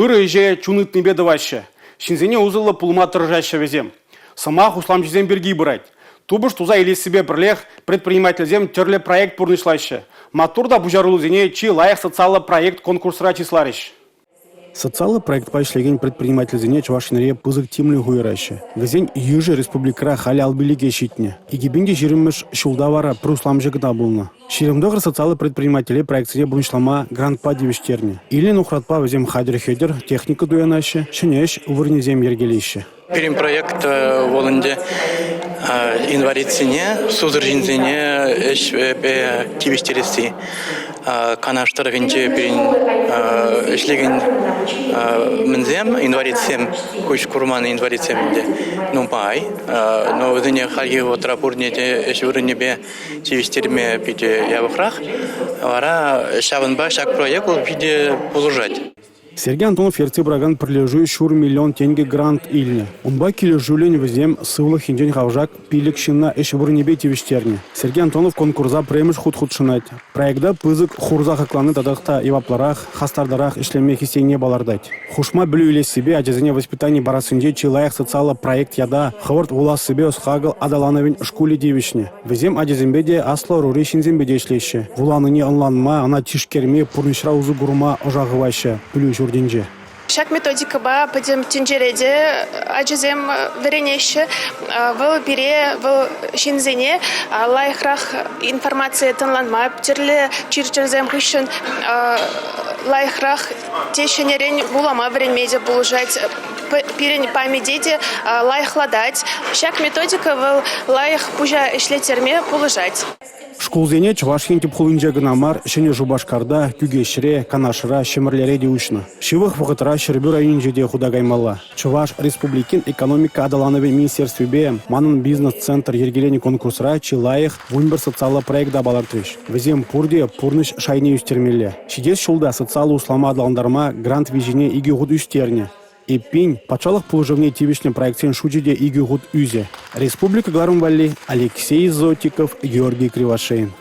Ырӑ ӗҫе чун ыйтнипе тӑваҫҫӗ. Ҫынсене усӑллӑ пулма тӑрӑшаҫҫӗ вӗсем. Сӑмах усламҫӑсем пирки пырать. Тупӑш туса илессипе пӗрлех предпринимательсем тӗрлӗ проект пурнӑҫлаҫҫӗ. Маттур та пуҫаруллисене чи лайӑх социаллӑ проект конкурсра чысларӗҫ. Социаллӑ проектпа ӗҫлекен предпринимательсене Чӑваш Енре пысӑк тимлӗх уйӑраҫҫӗ. Вӗсен йышӗ республикӑра халӗ алпиллӗке ҫитнӗ. 2020-мӗш ҫулта вара пӗр усламҫӑ кӑна пулнӑ. 29 социаллӑ предпринимателе проектсене пурнӑҫлама грантпа тивӗҫтернӗ. Илнӗ нухратпа вӗсем хатӗр-хӗтӗр, техника туянаҫҫӗ, ҫӗнӗ ӗҫ вырӑнӗсем йӗркелеҫҫӗ. Пирӗн проект вӑл ӗнтӗ инвалидсене, сусӑр ҫынсене ӗҫпе тивӗҫтересси. Канаш тӑрӑхӗнче пирӗн ӗҫлекен мӗнсем, инвалидсем, куҫ курман инвалидсем ӗнтӗ нумай. Но вӗсене хальхи вӑхӑтра пурне те ӗҫ вырӑнӗпе тивӗҫтерме питӗ япӑхрах. Вара ҫавӑнпа ҫак проект вӑл питӗ пулӑшать. Сергей Антонов ертсе пыракан пӗрлешӳ ҫур миллион тенкӗ грант илнӗ. Унпа килӗшӳллӗн вӗсем сывлӑх енчен хавшак 5 ҫынна ӗҫ вырӑнӗпе тивӗҫтернӗ. Сергей Антонов конкурса пӗрремӗш хут хутшӑнать. Проекта пысӑк хурса хаклани татах та яваплӑрах, хастартарах ӗҫлеме хистенине палӑртать. Хушма пӗлӳ илессипе ачасене воспитани парассинче чи лайӑх социаллӑ проект ята хӑвӑрт вулассипе ӑс-хакӑл аталанӑвӗн шкулӗ тивӗҫнӗ. Вӗсем ачасемпе те, аслӑ ӑрури ҫынсемпе те ӗҫлеҫҫӗ. Вуланине ӑнланма, ӑна тишкерме, пурнӑҫра усӑ курма ӑша хываҫҫӗ пӗлӳ ҫуртӗнче. Ҫак методикӑпа пӗтӗм тӗнчере те ачасем вӗренеҫҫӗ. Вӑл пире, вӑл ҫынсене лайӑхрах информацие тӑнланма, тӗрлӗ чир-чӗрсем хыҫҫӑн лайӑхрах те ҫӗнӗрен вулама вӗренме те пулӑшать. Пирӗн памяте те лайӑхлатать. Ҫак методика вӑл лайӑх пуҫа ӗҫлеттерме пулӑшать. Шкулсене Чӑваш Ен тӗп хулинче кӑна мар, Ҫӗнӗ Шупашкарта, Кӳкеҫре, Канашра, Ҫӗмӗрлере те уҫнӑ. Ҫывӑх вӑхӑтра Ҫӗрпӳ районӗнче те хута каймалла. Чӑваш Республикин экономика аталанӑвӗн министерствипе «Манӑн бизнес» центр йӗркеленӗ конкурсра чи лайӑх 11 социаллӑ проекта палӑртрӗҫ. Вӗсем пурте пурнӑҫ шайне ӳстермелле. Ҫитес ҫулта социаллӑ услама аталантарма грант виҫине икӗ хут ӳстернӗ. Эппин, патшалӑх пулӑшӑвне тивӗҫнӗ проектсен шучӗ те икӗ хут ӳсӗ. Республика кӑларӑм валли Алексей Зотиков, Георгий Кривошеин.